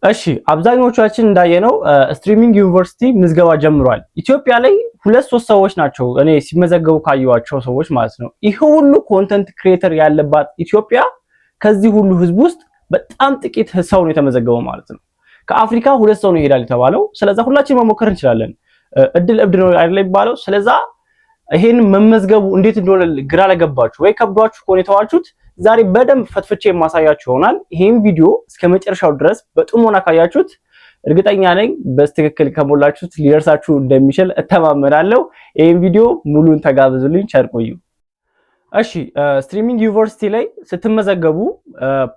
እሺ፣ አብዛኞቻችን እንዳየነው Streaming University ምዝገባ ጀምሯል። ኢትዮጵያ ላይ ሁለት ሶስት ሰዎች ናቸው እኔ ሲመዘገቡ ካየኋቸው ሰዎች ማለት ነው። ይህ ሁሉ content creator ያለባት ኢትዮጵያ ከዚህ ሁሉ ህዝብ ውስጥ በጣም ጥቂት ሰው ነው የተመዘገበው ማለት ነው። ከአፍሪካ ሁለት ሰው ነው ይሄዳል የተባለው። ስለዛ ሁላችን መሞከር እንችላለን። እድል እብድ ነው አይደል የሚባለው። ስለዛ ይሄን መመዝገቡ እንዴት እንደሆነ ግራ ለገባችሁ ወይ ከብዷችሁ ከሆነ የተዋችሁት ዛሬ በደንብ ፈትፍቼ የማሳያችሁ ይሆናል። ይሄን ቪዲዮ እስከ መጨረሻው ድረስ በጥሞና ካያችሁት እርግጠኛ ነኝ በትክክል ከሞላችሁት ሊደርሳችሁ እንደሚችል እተማመናለሁ። ይሄን ቪዲዮ ሙሉን ተጋብዙልኝ። ቸር ቆዩ። እሺ፣ Streaming University ላይ ስትመዘገቡ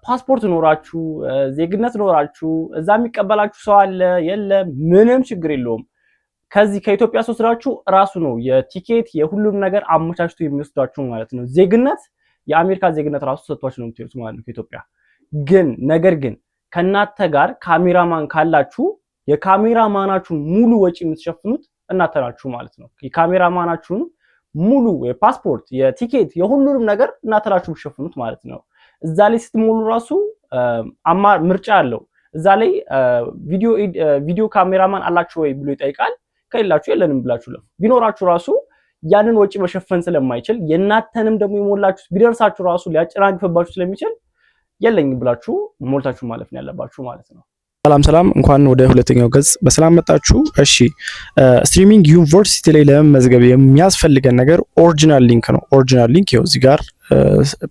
ፓስፖርት ኖራችሁ፣ ዜግነት ኖራችሁ፣ እዛ የሚቀበላችሁ ሰው አለ የለም፣ ምንም ችግር የለውም። ከዚህ ከኢትዮጵያ ስወስዳችሁ ራሱ ነው የቲኬት የሁሉም ነገር አመቻችቶ የሚወስዳችሁ ማለት ነው። ዜግነት የአሜሪካ ዜግነት ራሱ ሰጥቷችሁ ነው የምትሄዱት ማለት ነው ከኢትዮጵያ። ግን ነገር ግን ከእናንተ ጋር ካሜራማን ካላችሁ የካሜራማናችሁን ሙሉ ወጪ የምትሸፍኑት እናንተ ናችሁ ማለት ነው። የካሜራማናችሁን ሙሉ የፓስፖርት፣ የቲኬት፣ የሁሉንም ነገር እናንተ ናችሁ የምትሸፍኑት ማለት ነው። እዛ ላይ ስትሞሉ ራሱ ምርጫ አለው። እዛ ላይ video cameraman አላችሁ ወይ ብሎ ይጠይቃል። ከሌላችሁ የለንም ብላችሁ ለፉ። ቢኖራችሁ ራሱ ያንን ወጪ መሸፈን ስለማይችል የእናንተንም ደግሞ የሞላችሁ ቢደርሳችሁ ራሱ ሊያጨናግፍባችሁ ስለሚችል የለኝም ብላችሁ ሞልታችሁ ማለፍ ነው ያለባችሁ ማለት ነው። ሰላም ሰላም፣ እንኳን ወደ ሁለተኛው ገጽ በሰላም መጣችሁ። እሺ፣ Streaming University ላይ ለመመዝገብ የሚያስፈልገን ነገር original link ነው። Original link ይኸው እዚህ ጋር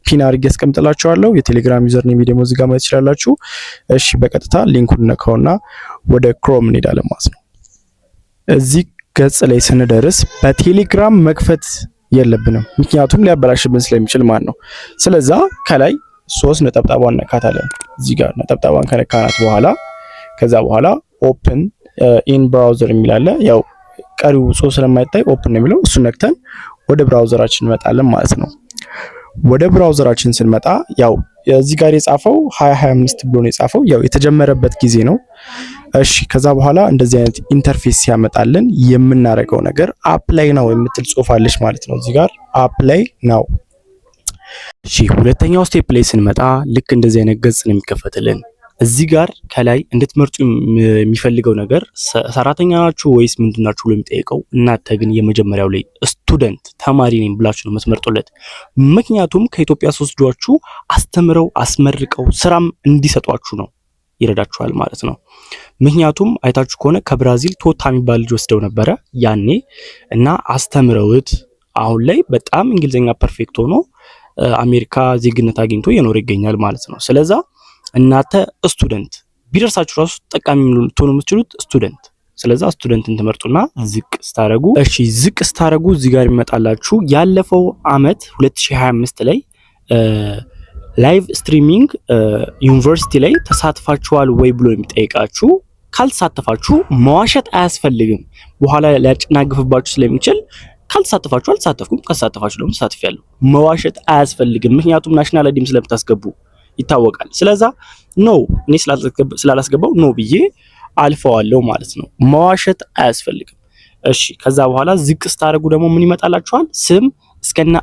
pin አድርጌ አስቀምጥላችኋለሁ። የቴሌግራም username ደግሞ እዚህ ጋር ማየት ትችላላችሁ። እሺ፣ በቀጥታ link ኡን ነካውና ወደ Chrome እንሄዳለን ማለት ነው። እዚህ ገጽ ላይ ስንደርስ በቴሌግራም መክፈት የለብንም፣ ምክንያቱም ሊያበላሽብን ስለሚችል ማለት ነው። ስለዛ ከላይ ሶስት ነጠብጣቧን ነካታለን። እዚህ ጋር ነጠብጣቧን ከነካናት በኋላ ከዛ በኋላ open in browser የሚል አለ። ያው ቀሪው ጽሁፍ ስለማይታይ open ነው የሚለው፣ እሱን ነክተን ወደ browser ኣችን እንመጣለን ማለት ነው። ወደ browser ኣችን ስንመጣ ያው እዚህ ጋር የጻፈው 2025 ብሎ ነው የጻፈው፣ ያው የተጀመረበት ጊዜ ነው። እሺ፣ ከዛ በኋላ እንደዚህ አይነት interface ሲያመጣልን የምናደርገው ነገር apply now የምትል ጽሁፍ አለች ማለት ነው። እዚህ ጋር apply now። እሺ፣ ሁለተኛው step ላይ ስንመጣ ልክ እንደዚህ አይነት ገጽ ነው የሚከፈትልን። እዚህ ጋር ከላይ እንድትመርጡ የሚፈልገው ነገር ሰራተኛ ናችሁ ወይስ ምንድን ናችሁ ብሎ የሚጠይቀው፣ እናንተ ግን የመጀመሪያው ላይ student ተማሪ ነኝ ብላችሁ ነው የምትመርጡለት። ምክንያቱም ከኢትዮጵያ ሲወስዷችሁ አስተምረው አስመርቀው ስራም እንዲሰጧችሁ ነው ይረዳችኋል ማለት ነው። ምክንያቱም አይታችሁ ከሆነ ከብራዚል ቶታ የሚባል ልጅ ወስደው ነበረ ያኔ እና አስተምረውት አሁን ላይ በጣም እንግሊዝኛ perfect ሆኖ አሜሪካ ዜግነት አግኝቶ እየኖረ ይገኛል ማለት ነው። ስለዛ እናንተ student ቢደርሳችሁ ራሱ ጠቃሚ ልትሆኑ የምትችሉት student። ስለዛ student ን ትመርጡና ዝቅ ስታረጉ፣ እሺ፣ ዝቅ ስታረጉ እዚህ ጋር ይመጣላችሁ ያለፈው አመት 2025 ላይ live streaming university ላይ ተሳትፋችኋል ወይ ብሎ የሚጠይቃችሁ፣ ካልተሳተፋችሁ መዋሸት አያስፈልግም። በኋላ ሊያጨናግፍባችሁ ስለሚችል ካልተሳተፋችሁ አልተሳተፍኩም፣ ከተሳተፋችሁ ደግሞ ተሳትፌያለሁ። መዋሸት አያስፈልግም። ምክንያቱም national ID ም ስለምታስገቡ ይታወቃል። ስለዛ no፣ እኔ ስላላስገባው no ብዬ አልፈዋለሁ ማለት ነው። መዋሸት አያስፈልግም። እሺ፣ ከዛ በኋላ ዝቅ ስታደርጉ ደግሞ ምን ይመጣላችኋል? ስም እስከነ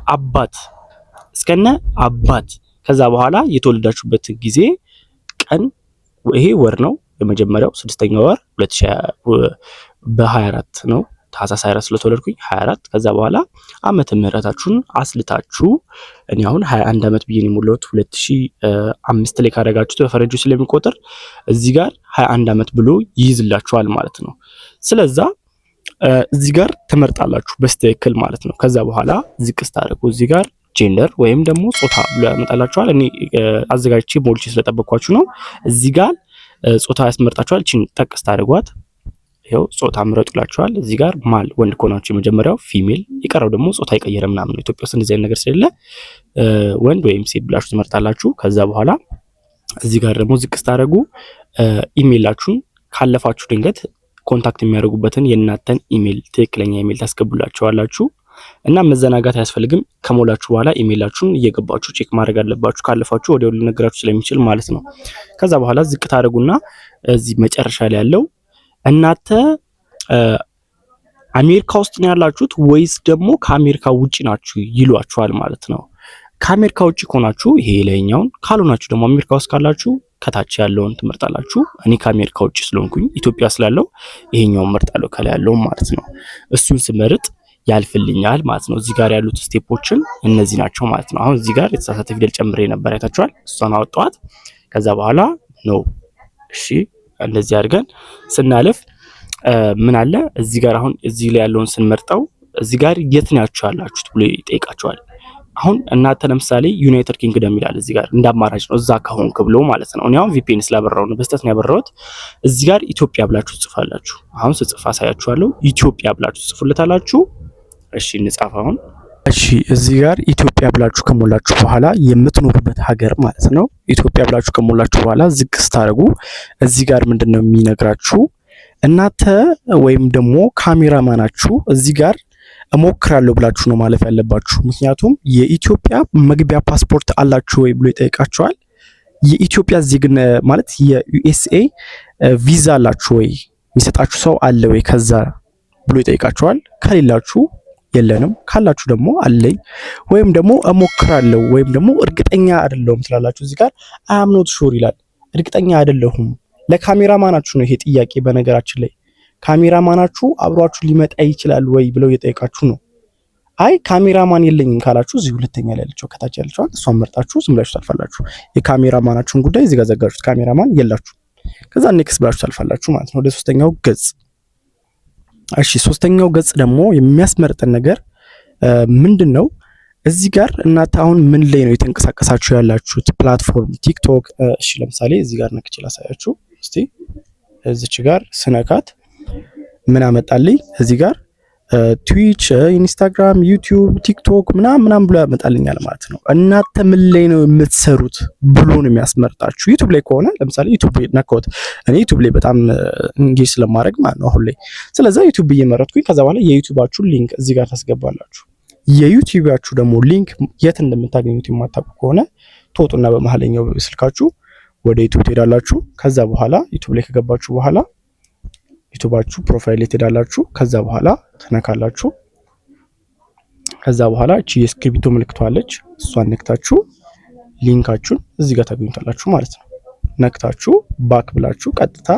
አባት፣ ከዛ በኋላ የተወለዳችሁበት ጊዜ ቀን፣ ይሄ ወር ነው። የመጀመሪያው ስድስተኛው ወር በ24 ነው። ታህሳስ 24 ስለተወለድኩኝ 24፣ ከዛ በኋላ ዓመተ ምህረታችሁን አስልታችሁ እኔ አሁን 21 ዓመት ብዬ ነው የሞላሁት። 2005 ላይ ካደረጋችሁት በፈረንጆች ስለሚቆጥር እዚህ ጋር 21 ዓመት ብሎ ይይዝላችኋል ማለት ነው። ስለዛ እዚህ ጋር ትመርጣላችሁ በትክክል ማለት ነው። ከዛ በኋላ ዝቅ ስታደርጉ እዚህ ጋር gender ወይም ደግሞ ጾታ ብሎ ያመጣላችኋል። እኔ አዘጋጅቼ ሞልቼ ስለጠበቅኳችሁ ነው። እዚህ ጋር ጾታ ያስመርጣችኋል። ቺን ጠቅ ስታደርጓት ይኸው ጾታ ምረጡ ይላችኋል። እዚህ ጋር male ወንድ ከሆናችሁ የመጀመሪያው፣ female፣ የቀረው ደግሞ ጾታ የቀየረ ምናምን ነው። ኢትዮጵያ ውስጥ እንደዚህ አይነት ነገር ስለሌለ ወንድ ወይም ሴት ብላችሁ ትመርጣላችሁ። ከዛ በኋላ እዚህ ጋር ደግሞ ዝቅ ስታደርጉ ኢሜይላችሁን ካለፋችሁ ድንገት contact የሚያደርጉበትን የእናንተን ኢሜይል፣ ትክክለኛ ኢሜይል ታስገቡላቸዋላችሁ እና መዘናጋት አያስፈልግም። ከሞላችሁ በኋላ ኢሜይላችሁን እየገባችሁ check ማድረግ አለባችሁ። ካለፋችሁ ወዲያው ሊነግራችሁ ስለሚችል ማለት ነው። ከዛ በኋላ ዝቅ ታደርጉና እዚህ መጨረሻ ላይ ያለው እናንተ አሜሪካ ውስጥ ነው ያላችሁት ወይስ ደግሞ ከአሜሪካ ውጪ ናችሁ ይሏችኋል ማለት ነው። ከአሜሪካ ውጪ ከሆናችሁ ይሄ ላይኛውን፣ ካልሆናችሁ ደግሞ አሜሪካ ውስጥ ካላችሁ ከታች ያለውን ትመርጣላችሁ። እኔ ከአሜሪካ ውጭ ስለሆንኩኝ ኢትዮጵያ ስላለው ይሄኛውን መርጣለሁ፣ ከላይ ያለውን ማለት ነው። እሱን ስመርጥ ያልፍልኛል ማለት ነው። እዚህ ጋር ያሉት step ኦችን እነዚህ ናቸው ማለት ነው። አሁን እዚህ ጋር የተሳሳተ ፊደል ጨምሬ ነበር፣ አይታችኋል። እሷን አወጣኋት። ከዛ በኋላ ነው እሺ፣ እንደዚህ አድርገን ስናልፍ ምን አለ እዚህ ጋር? አሁን እዚህ ላይ ያለውን ስንመርጠው እዚህ ጋር የት ናችሁ ያላችሁት ብሎ ይጠይቃችኋል። አሁን እናንተ ለምሳሌ United Kingdom ይላል እዚህ ጋር፣ እንደ አማራጭ ነው እዛ ከሆንክ ብሎ ማለት ነው። እኔ አሁን VPN ስላበራው ነው፣ በስህተት ነው ያበራሁት። እዚህ ጋር ኢትዮጵያ ብላችሁ ትጽፋላችሁ። አሁን ስጽፍ አሳያችኋለሁ። ኢትዮጵያ ብላችሁ ትጽፉለታላችሁ። እሺ እንጻፍ አሁን። እሺ፣ እዚህ ጋር ኢትዮጵያ ብላችሁ ከሞላችሁ በኋላ የምትኖሩበት ሀገር ማለት ነው። ኢትዮጵያ ብላችሁ ከሞላችሁ በኋላ ዝቅ ስታደርጉ እዚህ ጋር ምንድን ነው የሚነግራችሁ? እናንተ ወይም ደግሞ ካሜራማናችሁ እዚህ ጋር እሞክራለሁ ብላችሁ ነው ማለፍ ያለባችሁ። ምክንያቱም የኢትዮጵያ መግቢያ ፓስፖርት አላችሁ ወይ ብሎ ይጠይቃችኋል። የኢትዮጵያ ዜግነት ማለት የ USA ቪዛ አላችሁ ወይ፣ የሚሰጣችሁ ሰው አለ ወይ ከዛ ብሎ ይጠይቃችኋል። ከሌላችሁ የለንም፣ ካላችሁ ደግሞ አለኝ ወይም ደግሞ እሞክራለሁ ወይም ደግሞ እርግጠኛ አይደለሁም ትላላችሁ። እዚህ ጋር I'm not sure ይላል። እርግጠኛ አይደለሁም። ለካሜራማናችሁ ነው ይሄ ጥያቄ። በነገራችን ላይ ካሜራማናችሁ አብሯችሁ ሊመጣ ይችላል ወይ ብለው እየጠየቃችሁ ነው። አይ ካሜራማን የለኝም ካላችሁ እዚህ ሁለተኛ ላይ ያለችው፣ ከታች ያለችዋን እሷን መርጣችሁ ዝም ብላችሁ ታልፋላችሁ። የካሜራማናችሁን ጉዳይ እዚህ ጋር ዘጋችሁት። ካሜራማን የላችሁ። ከዛ next ብላችሁ ታልፋላችሁ ማለት ነው ወደ ሶስተኛው ገጽ። እሺ፣ ሶስተኛው ገጽ ደግሞ የሚያስመርጠን ነገር ምንድን ነው? እዚህ ጋር እናንተ አሁን ምን ላይ ነው የተንቀሳቀሳችሁ ያላችሁት platform? TikTok። እሺ፣ ለምሳሌ እዚህ ጋር ነክቼ ላሳያችሁ እስቲ። እዚች ጋር ስነካት ምን አመጣልኝ? እዚህ ጋር Twitch፣ Instagram፣ YouTube፣ TikTok ምናምን ምናምን ብሎ ያመጣልኛል ማለት ነው። እናንተ ምን ላይ ነው የምትሰሩት ብሎ ነው የሚያስመርጣችሁ። YouTube ላይ ከሆነ ለምሳሌ YouTube ነካሁት። እኔ YouTube ላይ በጣም engage ስለማድረግ ማለት ነው አሁን ላይ። ስለዛ YouTube እየመረጥኩኝ ከዛ በኋላ የ YouTube ኣችሁን link እዚህ ጋር ታስገባላችሁ። የ YouTube ኣችሁ ደግሞ link የት እንደምታገኙት የማታውቁ ከሆነ ትወጡና በመሀለኛው ስልካችሁ ወደ YouTube ትሄዳላችሁ። ከዛ በኋላ YouTube ላይ ከገባችሁ በኋላ YouTube ኣችሁ profile ላይ ትሄዳላችሁ። ከዛ በኋላ ትነካላችሁ። ከዛ በኋላ እቺ የእስክሪብቶ ምልክቷ አለች። እሷን ነክታችሁ link ኣችሁን እዚህ ጋር ታገኙታላችሁ ማለት ነው። ነክታችሁ back ብላችሁ ቀጥታ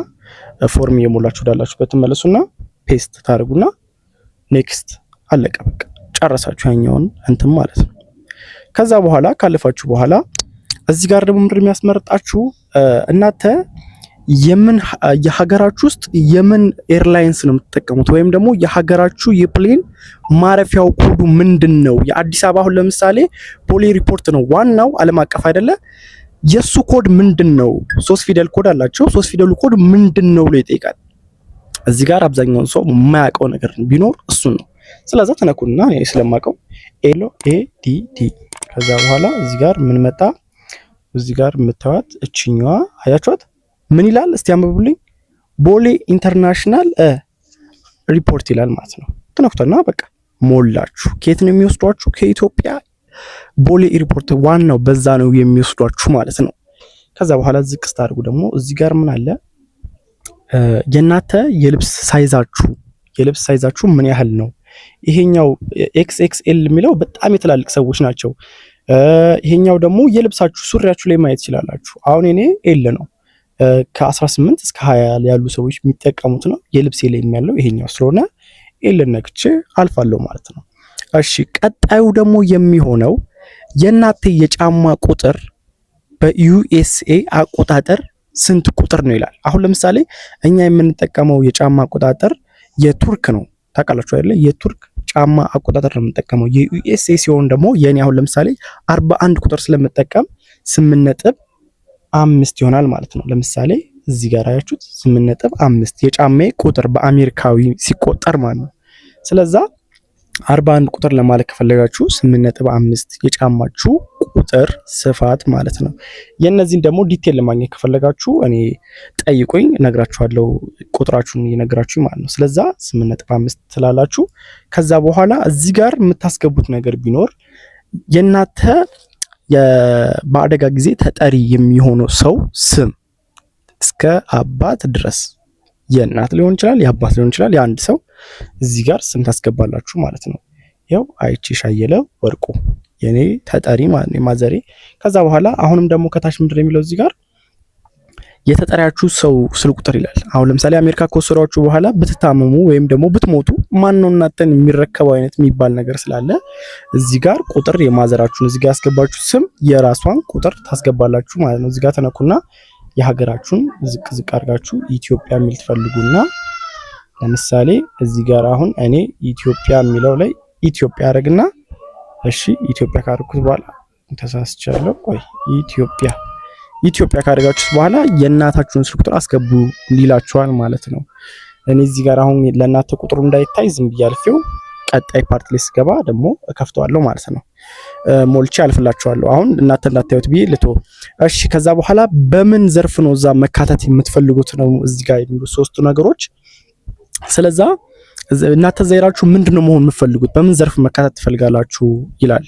form እየሞላችሁ ወዳላችሁበት ትመለሱና paste ታደርጉና next፣ አለቀ። በቃ ጨረሳችሁ ያኛውን እንትን ማለት ነው። ከዛ በኋላ ካለፋችሁ በኋላ እዚህ ጋር ደግሞ ምንድን የሚያስመርጣችሁ? እናንተ የምን የሀገራችሁ ውስጥ የምን airlines ነው የምትጠቀሙት ወይም ደግሞ የሀገራችሁ የ plane ማረፊያው ኮዱ ምንድን ነው? የአዲስ አበባ አሁን ለምሳሌ ቦሌ airport ነው ዋናው፣ ዓለም አቀፍ አይደለ? የሱ ኮድ ምንድን ነው? ሶስት ፊደል ኮድ አላቸው። ሶስት ፊደሉ ኮድ ምንድን ነው ብሎ ይጠይቃል። እዚህ ጋር አብዛኛውን ሰው የማያውቀው ነገር ቢኖር እሱን ነው። ስለዛ ተነኩና እኔ ስለማውቀው L A D D። ከዛ በኋላ እዚህ ጋር ምን መጣ? እዚህ ጋር የምታዩት እችኛዋ አያችኋት? ምን ይላል? እስቲ አንብቡልኝ። ቦሌ International Airport ይላል ማለት ነው። ትነኩትና በቃ ሞላችሁ። ከየት ነው የሚወስዷችሁ? ከኢትዮጵያ ቦሌ airport፣ ዋናው በዛ ነው የሚወስዷችሁ ማለት ነው። ከዛ በኋላ ዝቅ ስታደርጉ ደግሞ እዚህ ጋር ምን አለ? የእናንተ የልብስ size ኣችሁ ምን ያህል ነው? ይሄኛው XXL የሚለው በጣም የትላልቅ ሰዎች ናቸው። ይሄኛው ደግሞ የልብሳችሁ ሱሪያችሁ ላይ ማየት ትችላላችሁ። አሁን እኔ L ነው፣ ከ18 እስከ 20 ያሉ ሰዎች የሚጠቀሙት ነው። የልብሴ ላይ ያለው ይሄኛው ስለሆነ L ነክቼ አልፋለሁ ማለት ነው። እሺ፣ ቀጣዩ ደግሞ የሚሆነው የእናንተ የጫማ ቁጥር በ USA አቆጣጠር ስንት ቁጥር ነው ይላል። አሁን ለምሳሌ እኛ የምንጠቀመው የጫማ አቆጣጠር የቱርክ ነው፣ ታውቃላችሁ አይደለ? የቱርክ ጫማ አቆጣጠር ነው የምንጠቀመው። የ USA ሲሆን ደግሞ የኔ አሁን ለምሳሌ 41 ቁጥር ስለምጠቀም 8.5 ይሆናል ማለት ነው። ለምሳሌ እዚህ ጋር አያችሁት፣ 8.5 የጫማዬ ቁጥር በአሜሪካዊ ሲቆጠር ማለት ነው። ስለዛ 41 ቁጥር ለማለት ከፈለጋችሁ 8.5 የጫማችሁ ቁጥር ስፋት ማለት ነው። የእነዚህን ደግሞ detail ለማግኘት ከፈለጋችሁ እኔ ጠይቁኝ፣ እነግራችኋለሁ። ቁጥራችሁን እየነግራችሁ ማለት ነው። ስለዛ 8.5 ትላላችሁ። ከዛ በኋላ እዚህ ጋር የምታስገቡት ነገር ቢኖር የእናንተ በአደጋ ጊዜ ተጠሪ የሚሆነው ሰው ስም እስከ አባት ድረስ፣ የእናት ሊሆን ይችላል፣ የአባት ሊሆን ይችላል፣ የአንድ ሰው እዚህ ጋር ስም ታስገባላችሁ ማለት ነው። ያው አይቼሽ አየለ ወርቁ የኔ ተጠሪ ማለት ነው፣ የማዘሬ። ከዛ በኋላ አሁንም ደግሞ ከታች ምንድን ነው የሚለው እዚህ ጋር? የተጠሪያችሁ ሰው ስልክ ቁጥር ይላል። አሁን ለምሳሌ አሜሪካ ከወሰዷችሁ በኋላ ብትታመሙ ወይም ደግሞ ብትሞቱ ማን ነው እናንተን የሚረከበው አይነት የሚባል ነገር ስላለ እዚህ ጋር ቁጥር የማዘራችሁን እዚህ ጋር ያስገባችሁ ስም የራሷን ቁጥር ታስገባላችሁ ማለት ነው። እዚህ ጋር ተነኩና የሀገራችሁን ዝቅ ዝቅ አድርጋችሁ ኢትዮጵያ የሚል ትፈልጉና ለምሳሌ እዚህ ጋር አሁን እኔ ኢትዮጵያ የሚለው ላይ ኢትዮጵያ አደርግና እሺ ኢትዮጵያ ካደረኩት በኋላ ተሳስቻለሁ። ቆይ ኢትዮጵያ ኢትዮጵያ ካደረጋችሁት በኋላ የእናታችሁን ስልክ ቁጥር አስገቡ ይላችኋል ማለት ነው። እኔ እዚህ ጋር አሁን ለእናንተ ቁጥሩ እንዳይታይ ዝም ብዬ አልፌው ቀጣይ part ላይ ስገባ ደግሞ እከፍተዋለሁ ማለት ነው። ሞልቼ አልፍላችኋለሁ። አሁን እናንተ እንዳታዩት ብዬ ልቶ። እሺ ከዛ በኋላ በምን ዘርፍ ነው እዛ መካተት የምትፈልጉት ነው እዚህ ጋር የሚሉ ሶስቱ ነገሮች። ስለዛ እናንተ ዘይራችሁ ምንድነው መሆን የምትፈልጉት፣ በምን ዘርፍ መካተት ትፈልጋላችሁ ይላል።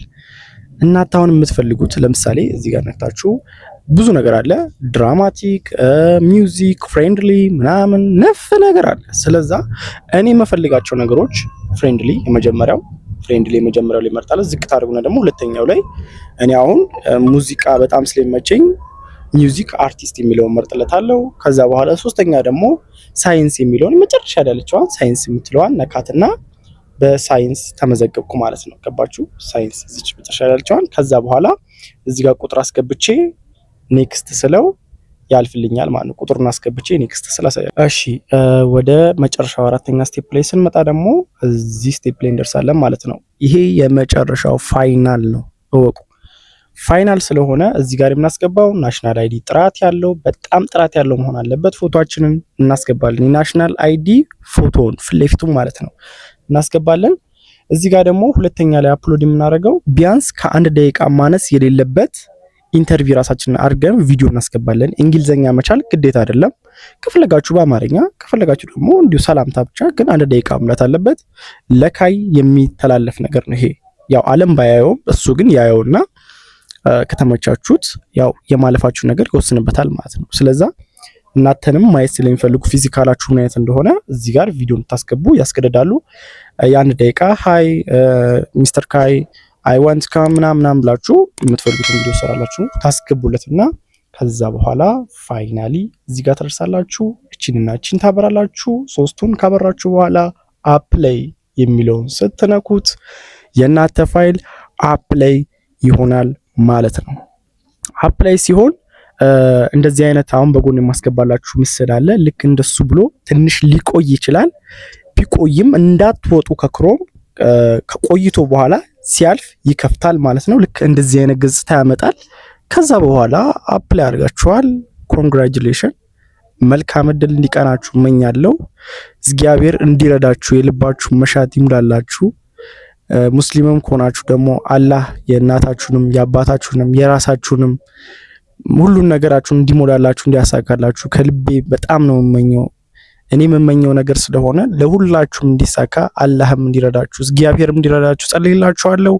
እናንተ አሁን የምትፈልጉት ለምሳሌ እዚህ ጋር ነክታችሁ ብዙ ነገር አለ። Dramatic፣ music፣ friendly ምናምን ነፍ ነገር አለ። ስለዛ እኔ የምፈልጋቸው ነገሮች friendly፣ የመጀመሪያው friendly የመጀመሪያው ላይ እመርጣለሁ። ዝቅ ታደርጉና ደግሞ ሁለተኛው ላይ እኔ አሁን ሙዚቃ በጣም ስለሚመቸኝ music artist የሚለውን መርጥለታለሁ። ከዛ በኋላ ሶስተኛ ደግሞ ሳይንስ የሚለውን መጨረሻ ያለችዋን ሳይንስ የምትለዋን ነካትና በሳይንስ ተመዘገብኩ ማለት ነው። ገባችሁ? ሳይንስ እዚች መጨረሻ ያለችዋን። ከዛ በኋላ እዚህ ጋር ቁጥር አስገብቼ next ስለው ያልፍልኛል ማለት ነው። ቁጥሩን አስገብቼ next ስል አሳያለሁ። እሺ ወደ መጨረሻው አራተኛ step ላይ ስንመጣ ደግሞ እዚህ step ላይ እንደርሳለን ማለት ነው። ይሄ የመጨረሻው final ነው እወቁ። Final ስለሆነ እዚህ ጋር የምናስገባው national ID ጥራት ያለው፣ በጣም ጥራት ያለው መሆን አለበት። ፎቶአችንን እናስገባለን። የ national ID ፎቶውን ፊት ለፊቱ ማለት ነው እናስገባለን። እዚህ ጋር ደግሞ ሁለተኛ ላይ upload የምናደርገው ቢያንስ ከ1 ደቂቃ ማነስ የሌለበት interview ራሳችንን አድርገን ቪዲዮ እናስገባለን። እንግሊዘኛ መቻል ግዴታ አይደለም። ከፈለጋችሁ በአማርኛ፣ ከፈለጋችሁ ደግሞ እንዲሁ ሰላምታ ብቻ፣ ግን 1 ደቂቃ መሙላት አለበት። ለካይ የሚተላለፍ ነገር ነው ይሄ። ያው ዓለም ባያየውም እሱ ግን ያየውና ከተመቻችሁት ያው የማለፋችሁ ነገር ይወስንበታል ማለት ነው። ስለዛ እናንተንም ማየት ስለሚፈልጉ physical ኣችሁ ምን አይነት እንደሆነ እዚህ ጋር ቪዲዮ እንድታስገቡ ያስገድዳሉ። የ1 ደቂቃ "Hi Mister ካይ፣ I want come" ምናምን ምናምን ብላችሁ የምትፈልጉትን ቪዲዮ ሰራላችሁ ታስገቡለትና ከዛ በኋላ finally እዚህ ጋር ትደርሳላችሁ። እቺንና እቺን ታበራላችሁ። ሶስቱን ካበራችሁ በኋላ apply የሚለውን ስትነኩት የእናንተ ፋይል apply ይሆናል ማለት ነው። Apply ሲሆን እንደዚህ አይነት አሁን በጎን የማስገባላችሁ ምስል አለ። ልክ እንደሱ ብሎ ትንሽ ሊቆይ ይችላል። ቢቆይም እንዳትወጡ ከ Chrome። ከቆይቶ በኋላ ሲያልፍ ይከፍታል ማለት ነው። ልክ እንደዚህ አይነት ገጽታ ያመጣል። ከዛ በኋላ apply አድርጋችኋል። Congratulation፣ መልካም እድል እንዲቀናችሁ እመኛለሁ። እግዚአብሔር እንዲረዳችሁ፣ የልባችሁ መሻት ይሙላላችሁ። ሙስሊምም ከሆናችሁ ደግሞ አላህ የእናታችሁንም የአባታችሁንም የራሳችሁንም ሁሉን ነገራችሁን እንዲሞላላችሁ፣ እንዲያሳካላችሁ ከልቤ በጣም ነው የምመኘው። እኔ የምመኘው ነገር ስለሆነ ለሁላችሁም እንዲሳካ፣ አላህም እንዲረዳችሁ፣ እግዚአብሔርም እንዲረዳችሁ ጸልይላችኋለሁ።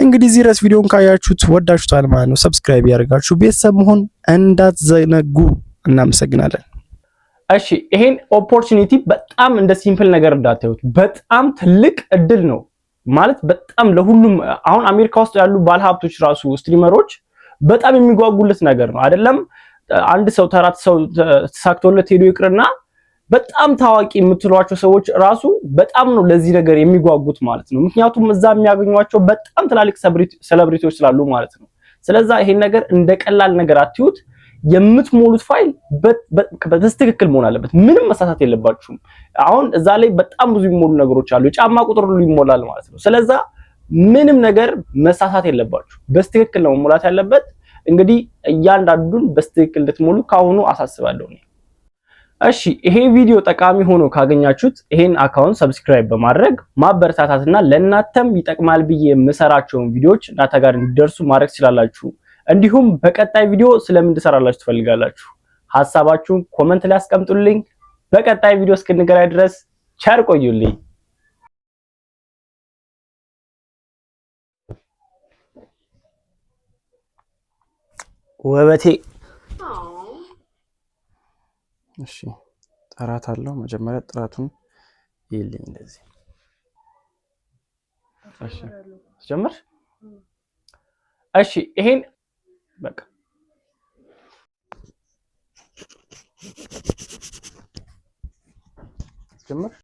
እንግዲህ እዚህ ድረስ ቪዲዮን ካያችሁት ወዳችሁታል ማለት ነው። Subscribe ያደርጋችሁ ቤተሰብ መሆን እንዳትዘነጉ። እናመሰግናለን። እሺ ይሄን opportunity በጣም እንደ simple ነገር እንዳታዩት፣ በጣም ትልቅ እድል ነው ማለት በጣም ለሁሉም። አሁን አሜሪካ ውስጥ ያሉ ባለሀብቶች ራሱ streamer ኦች በጣም የሚጓጉለት ነገር ነው። አይደለም አንድ ሰው ተራት ሰው ተሳክቶለት ሄዶ ይቅርና በጣም ታዋቂ የምትሏቸው ሰዎች ራሱ በጣም ነው ለዚህ ነገር የሚጓጉት ማለት ነው። ምክንያቱም እዛ የሚያገኟቸው በጣም ትላልቅ celebrity ዎች ስላሉ ማለት ነው። ስለዛ ይሄን ነገር እንደ ቀላል ነገር አትዩት። የምትሞሉት ፋይል በትክክል መሆን አለበት። ምንም መሳሳት የለባችሁም። አሁን እዛ ላይ በጣም ብዙ የሚሞሉ ነገሮች አሉ። የጫማ ቁጥር ሁሉ ይሞላል ማለት ነው። ስለዛ ምንም ነገር መሳሳት የለባችሁ። በትክክል ነው መሙላት ያለበት። እንግዲህ እያንዳንዱን በትክክል እንድትሞሉ ከአሁኑ አሳስባለሁ። እሺ ይሄ ቪዲዮ ጠቃሚ ሆኖ ካገኛችሁት ይሄን account subscribe በማድረግ ማበረታታትና ለእናንተም ይጠቅማል ብዬ የምሰራቸውን ቪዲዮዎች እናንተ ጋር እንዲደርሱ ማድረግ ትችላላችሁ። እንዲሁም በቀጣይ ቪዲዮ ስለምን እንድሰራላችሁ ትፈልጋላችሁ? ሀሳባችሁን comment ላይ አስቀምጡልኝ። በቀጣይ ቪዲዮ እስክንገናኝ ድረስ ቸር ቆዩልኝ። ውበቴ። እሺ ጥራት አለው። መጀመሪያ ጥራቱን ይልኝ እንደዚህ። እሺ ጀምር። እሺ ይሄን በቃ። ጀመር።